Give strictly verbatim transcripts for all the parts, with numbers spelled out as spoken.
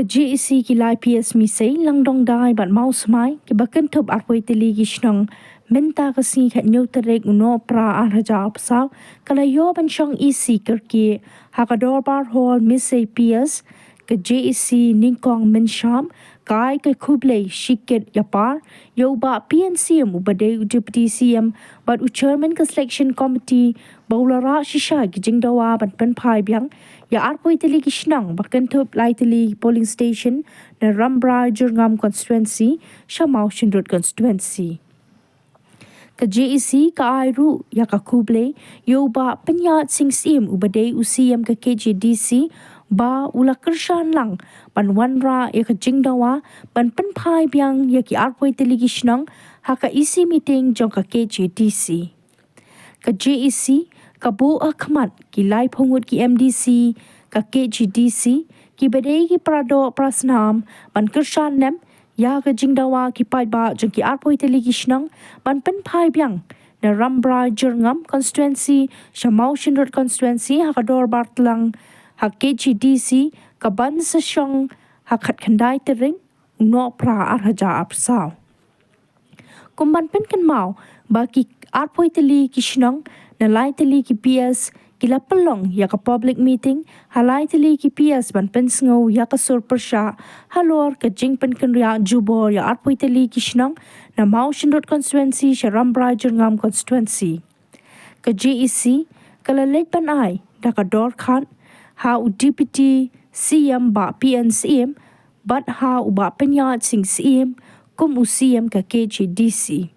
J A C ki lai P S Misei, Langdongdai bad Mawsmai, kiba kynthup arphew tylli ki shnong, mynta ka sngi khathynñiew tarik u Nohprah arhajar arphew saw, ka la ïoh ban shong E C kyrkieh ha ka Dorbar Hall Misei P S. Ka J A C nyngkong mynsham ka ai ka khublei shikit ïapar ïa u Bah P N Syiem uba dei u Deputy C M bad u Chairman ka Selection Committee, ba u la rah shisha ki jingdawa ban pynphai biang ïa arphew tylli ki shnong, ba kynthup lai tylli polling station na Rambrai Jyrngam constituency sha Mawshynrut constituency. Ka J A C ka ai ruh ïa ka khublei ïa u Bah Pynïaid Sing Syiem uba dei u C M ka K H A D C, ba u la kyrshan lang ban wanrah ïa ka jingdawa ban pynphai biang ïa ki arphew tylli ki shnong ha ka E C meeting jong ka K H A D C. Ka J A C ka buh ha khmat ki laiphew ngut ki M D C ka K H A D C, kiba dei ki paradoh parasnam, ban kyrshan lem ïa ka jingdawa ki paidbah jong ki arphew tylli ki shnong ban pynphai biang na Rambrai Jyrngam constituency sha Mawshynrut constituency ha ka Dorbar Tlang ha K H A D C, kaban sa shong ha khatkhyndai tarik u Nohprah arhajar arphew saw. Kum ban pynkynmaw ba ki arphew tylli ki shnong na lai tylli ki P S ki la pynlong ïa ka public meeting ha lai tylli ki P S ban pynsngew ïa ka sur pyrshah halor ka jingpynkynriah jubor ïa arphew tylli ki shnong na Mawshynrut constituency sha Rambrai Jyrngam constituency. Ka J A C ka la leit ban ai da ka dorkhar ha u Deputy C M Bah P N Syiem bad ha u Bah Pynïaid Sing Syiem kum u C M ka K H A D C.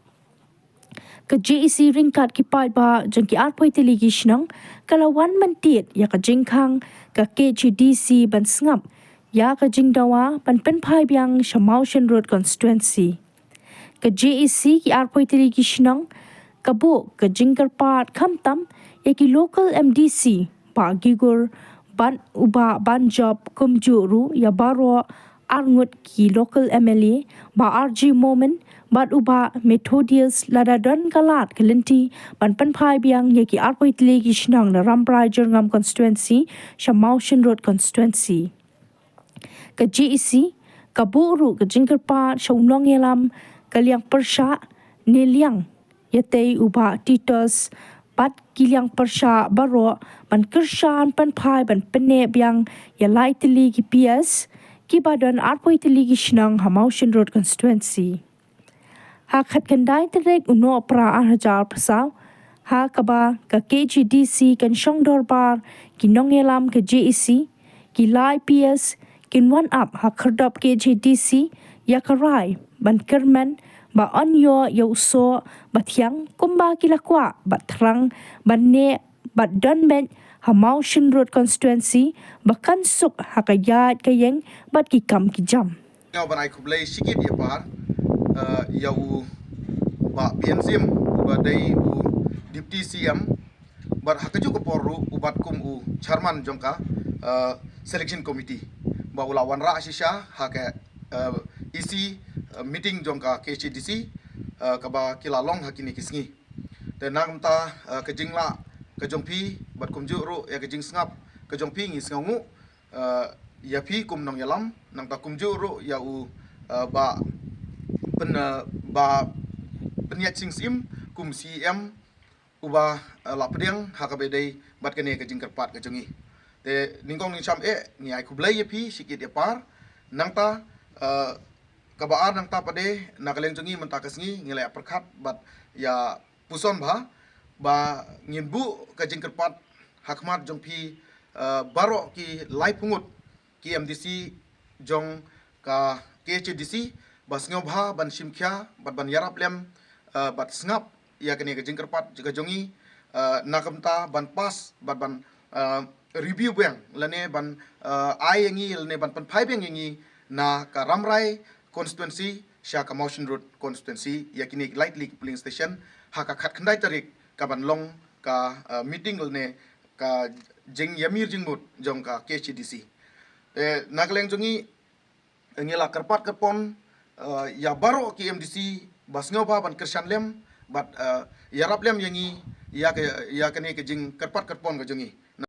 Ka J A C ryngkat ki paidbah jong ki arphew tylli ki shnong ka la wan ban tied ïa ka jingkhang ka K H A D C ban sngap ïa ka jingdawa ban pynphai biang sha Mawshynrut constituency. Ka J A C ki arphew tylli ki shnong ka buh ka jingkyrpad khamtam ïa ki local M D C, Bah Gigur bad u Bah Banjop, kumjuh ruh ïa baroh arngut ki local M L A, Bah R G Momin bad u Bah Methodius, lada don ka lad ka lynti, ban pynphai biang ïa ki arphew tylli ki shnong na Rambrai Jyrngam constituency sha Mawshynrut constituency. Ka J A C ka buh ruh ka jingkyrpad sha u nongïalam ka liang pyrshah ne liang ïatei u Bah Titus bad ki liang pyrshah baroh ban kyrshan pynphai ban pynneh biang ïa lai tylli ki P S kiba don arphew tylli ki shnong ha Mawshynrut constituency. Ha khatkhyndai tarik u Nohprah arhajar arphew saw, ha kaba ka K H A D C kan shong dorbar, ki nongïalam ka J A C, ki lai P S kin wan ap ha khyrdop K H A D C ïa ka rai ban kyrmen ba yn ïoh ïa u soh ba thiang kumba ki la kwah, ba thrang ban neh bad don beit ha Mawshynrut constituency, ba kan suk ha ka ïaid ka ïeng bad ki kam ki jam. Nga ban ai khublei shikit ïapar, eh, ïa u Bah P N Syiem uba dei u Deputy C M, bad ha kajuh ka por ruh u bat kum u chairman jong ka, eh, selection committee, ba u la wanrah shisha ha ka, eh, E C, eh, meeting jong ka K H A D C, eh, kaba ki la long ha kine ki sngi. Te na ka bynta, eh, ka jinglah ka jong phi bad kumjuh ruh ïa ka jingsngap ka jong phi, ngi sngewnguh, eh, ïa phi kum nongïalam, nangta kumjuh ruh ïa u, eh, Bah Pyn, eh, Bah Pynïaid Sing Syiem kum C M uba, eh, la pdiang ha kaba dei bad kane ka jingkyrpad ka jong ngi. Te nyngkong nyngsham eh ngi ai khublei ïa phi shikit ïapar. Nangta, eh, kaba ar nangta pat de, na ka liang jong ngi mynta ka sngi ngi la ïa pyrkhat bad ïa puson bha ba ngin buh ka jingkyrpad ha khmat jong phi, eh, baroh ki laiphew ngut ki M D C jong ka K H A D C, ba sngewbha ban shim khia bad ban ïarap lem, eh, bad sngap ïa kane ka jingkyrpad ka jong ngi, eh, na ka bynta ban pass bad ban, eh, review biang lane ban, eh, ai ïa ngi lane ban pynphai biang ïa ngi na ka Rambrai constituency sha ka Mawshynrut constituency, ïa kine ki lai tylli ki polling station, ha ka khatkhyndai tarik kaban long ka, eh, meeting lane ka jingïamir jingmut jong ka K H A D C. Te na ka liang jong ngi, ngi la kyrpad kyrpon, eh, ïa baroh ki M D C ba sngewbha ban kyrshan lem bad, eh, ïarap lem ïa ngi ïa ka, ïa kane ka jingkyrpad kyrpon ka jong ngi.